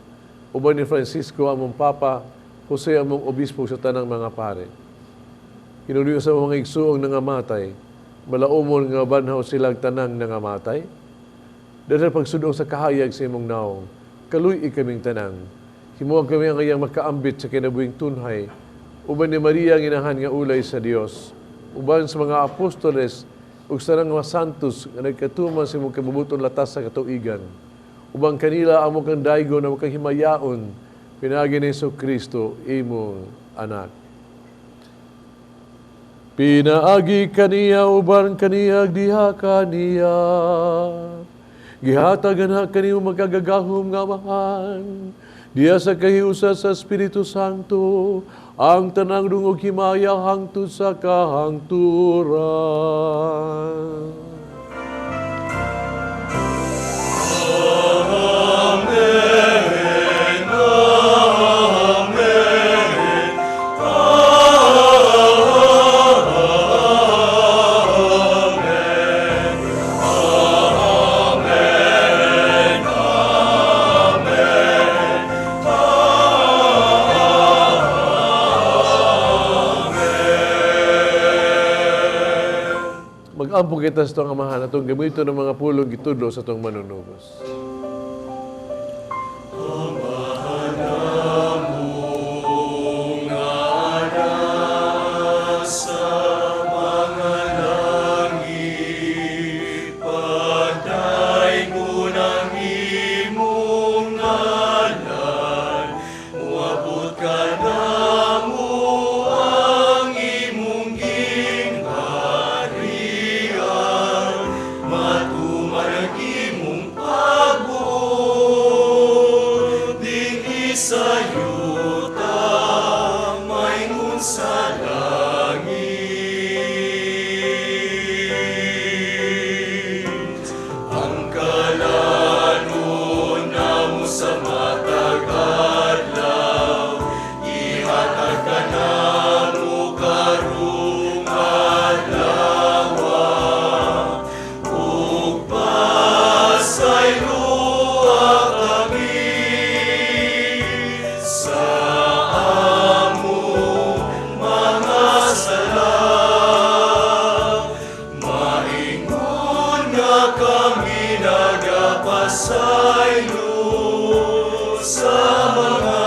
Uban ni Francisco among Papa, Jose among Obispo sa tanang mga pare. Hinumdumi sa mga igsuong nangamatay, malaumon nga banhaw silang tanang nangamatay. Dahil pagsudong sa kahayag sa imong naong, kaluy kaming tanang. Himuang kami ang iyang makaambit sa kinabuhing tunhay, uban ni Maria ang inahan nga ulay sa Dios, uban sa mga apostoles ug sa mga santos nga nagkatuman sa imong kabubuton latas sa katuigan. Uban kanila amo kang daygon amo kang himayaon, pinaagi ni Hesus Kristo imong anak. Pinaagi kaniya uban kaniya diha kaniya. Gihatagan ha kanimo magagagahom nga Amahan. Diha sa kahiusa sa Espiritu Santo, ang tanang dungog himaya hangtod sa kahangturan. Amen, Amen, Amen, Amen, Amen, Amen. Mag-ampo kita sa itong Amahan atong gamiton ng mga pulong gitudlo sa itong manunubos. Amahan namong nga nasa mga langit, padaygon ang imong ngalan, moabot kanamo ang imong gingharian, matuman ang imong pagbuot, dinhi sa yuta, maingon sa langit. Ang kalanon namo sa matag adlaw, ihatag kanamo karong adlaw, ug pasayloa kami sa among mga sala, maingon nga kami nagapasaylo sa mga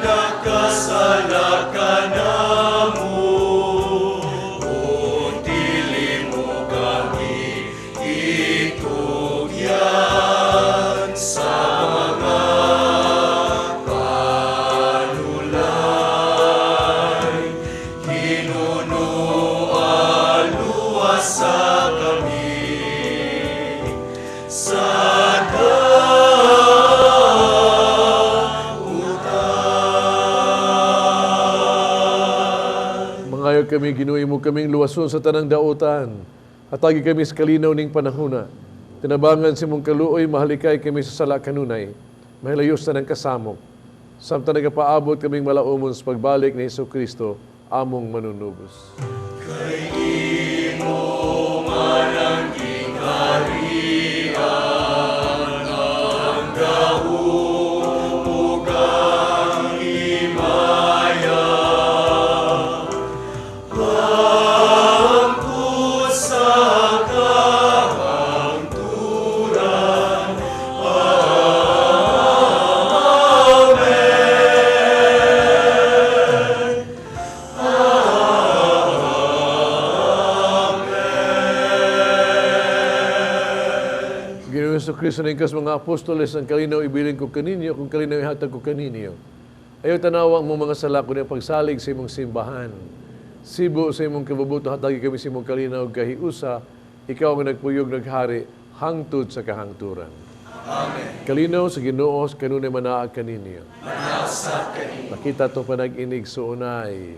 nakasala kanamo. Ug dili mo kami itugyan sa mga panulay, Hinunoa luwasa kami sa dautan. Mangayo kami, Ginoo mo kaming luwason sa tanang dautan. Hatagi kami sa kalinaw ning panahuna. Tinabangan sa imong kaluoy, mahalikay kami sa sala kanunay. Mahilayos na ng kasamok. Samtang nagapaabot kaming malaumon sa pagbalik ni Hesus Kristo, among manunubos. Kay imo man ang gingharian, ang gahom ug ang himaya, hangtod sa kahangturan. Amen. Kristo ningkas mga apostoles, ang kalinaw ibilin ko kaninyo, kung kalinaw ihatag ko kaninyo. Ayaw tanawa ang mong mga sala kundi ang pagsalig sa imong simbahan. Sibo sa imong kabubuto, hatagi kami sa imong kalinaw kahiusa, ikaw ang nagpuyog naghari, hangtod sa kahangturan. Amen. Kalinaw sa Ginoo, kanunay manaag kaninyo. Manaag sa kaninyo. Makita to panag-inig suunay.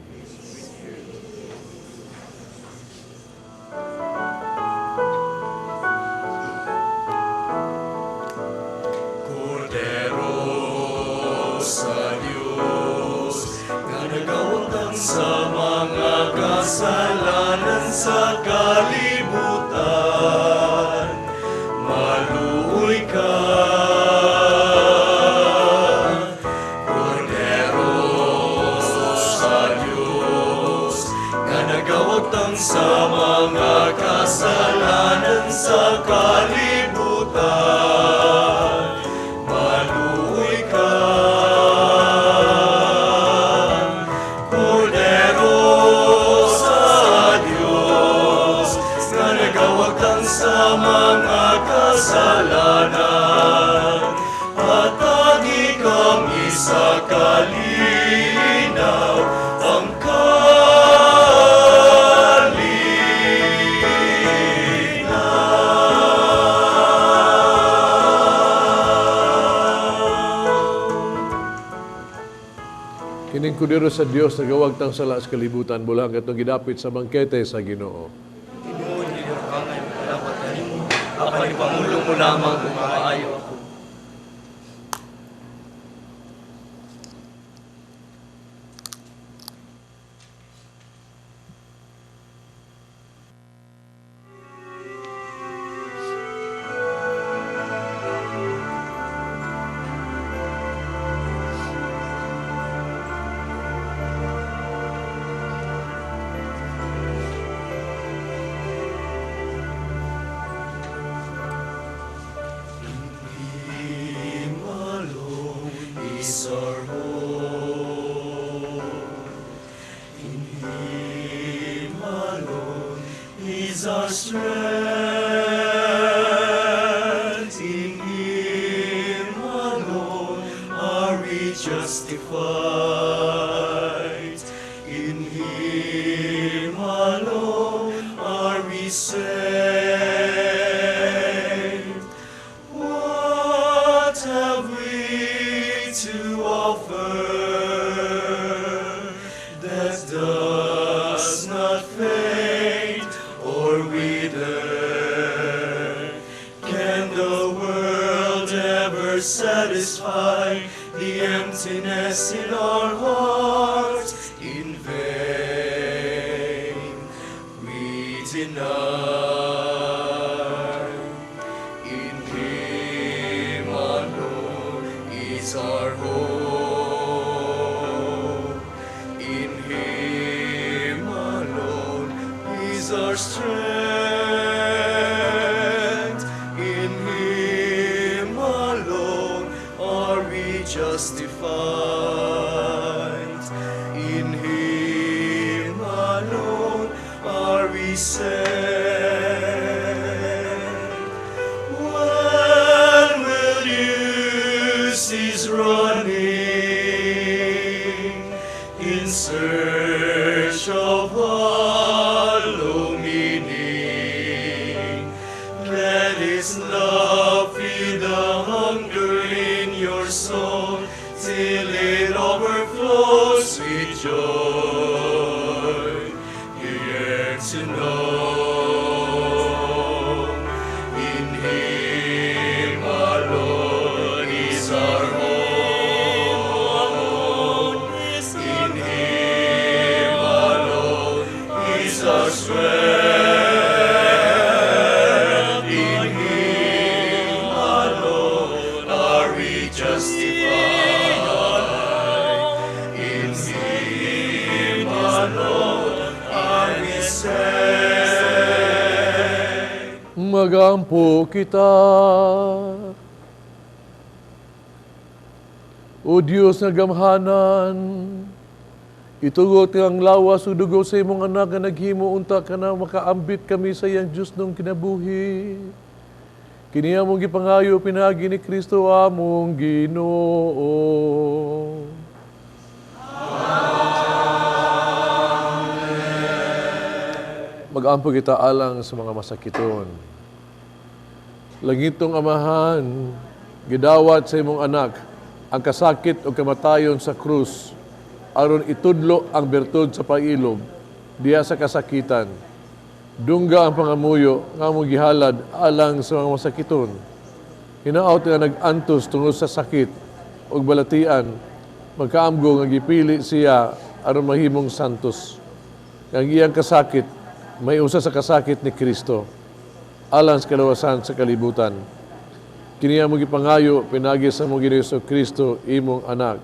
Kordero sa Diyos, nga nagawagtang sa mga kasalanan sa kalibutan, maluoy ka. Kordero sa Diyos, nga nagawagtang sa mga kasalanan sa kalibutan, maluoy ka. Kordero sa Diyos, nga nagawagtang sa mga kasalanan, hatagi kami sa kalinaw, ang kalinaw. Kining kordero sa Dios nagawagtang sala sa kalibutan, bulang katong gidapit sa bangkete sa Ginoo. Tinuod dili ka nga dapat kanimo, apan ipamulong mo lamang kung maayo ako. Him alone is our hope. In Him alone is our strength. In Him alone are we justified. In Him alone are we saved. What have we to offer that does not fade or wither? Can the world ever satisfy the emptiness in our hearts? In vain we deny. In Him alone is our hope. In Him alone is our strength. In Him alone are we justified. In Him alone are we saved. When will you cease running in search of hollow meaning? Let His love feed the hunger in your soul till it overflows with joy. You yearn to know. In Him alone is our hope. In Him alone is our strength. In Him alone are we justified. In Him alone are we saved. Magampo kita. O Dios nga gamhanan, itugot nga ang lawas ug dugo sa imong anak nga naghimo unta kana makaambit kami sa iyang Diyosnong kinabuhi. Kini among gipangayo pinaagi ni Kristo among Ginoo. Amen. Mag-ampo kita alang sa mga masakiton. Langitong Amahan, gidawat sa imong anak ang kasakit o kamatayon sa krus, aron itudlo ang bertud sa pailob diha sa kasakitan. Dungga ang pangamuyo nga among gihalad alang sa mga masakiton. Hinaot nga nag-antos tungod sa sakit ug balatian, magkaamgo nga gipili siya aron mahimong santos. Nga ang iyang kasakit may usa sa kasakit ni Kristo alang sa kalawasan sa kalibutan. Kini among gipangayo pinaagi sa among Ginoo Kristo imong anak,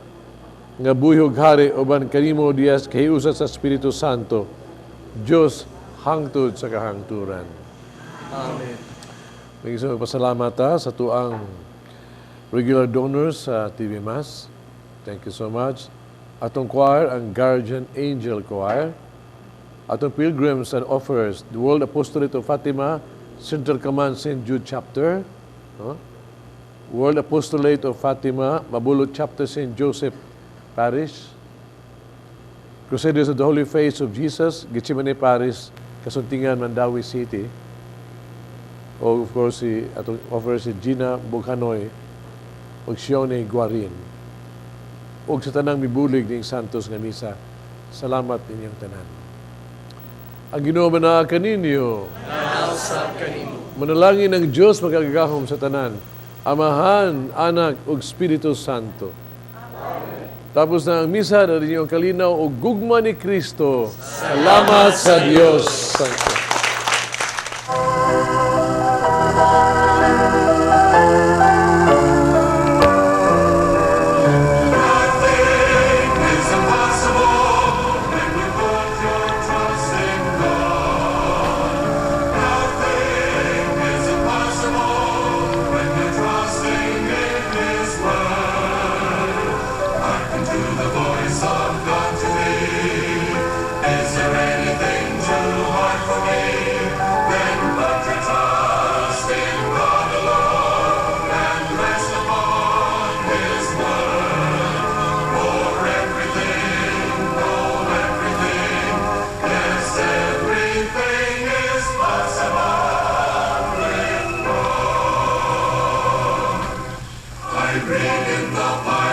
nga buhi ug hari uban kanimo diha sa kahiusa sa Espiritu Santo, Dios hangtod sa kahangturan. Amen. Naging magpasalamat sa tuang regular donors sa TV Mass. Thank you so much. Atong choir, ang Guardian Angel Choir. Atong pilgrims and offers, the World Apostolate of Fatima, Central Command St. Jude Chapter. No? World Apostolate of Fatima, Mabulot Chapter St. Joseph Parish. Crusaders of the Holy Face of Jesus, Gethsemane Parish, Kasuntingan, Mandaue City. O of course, si, atong offer si Gina Bughanoy o Sione Guarin. O sa tanang mibulig ning Santos nga misa, salamat ninyong tanan. Ang Ginoo manaa kaninyo. Nausab kanimo. Manalangin ang Dios makagagahom sa tanan, Amahan, Anak ug Espiritu Santo. Amen. Tapos na ang misa, na rin ang kalinaw o gugma ni Kristo. Salamat sa Dios. Santo. I read in the Bible.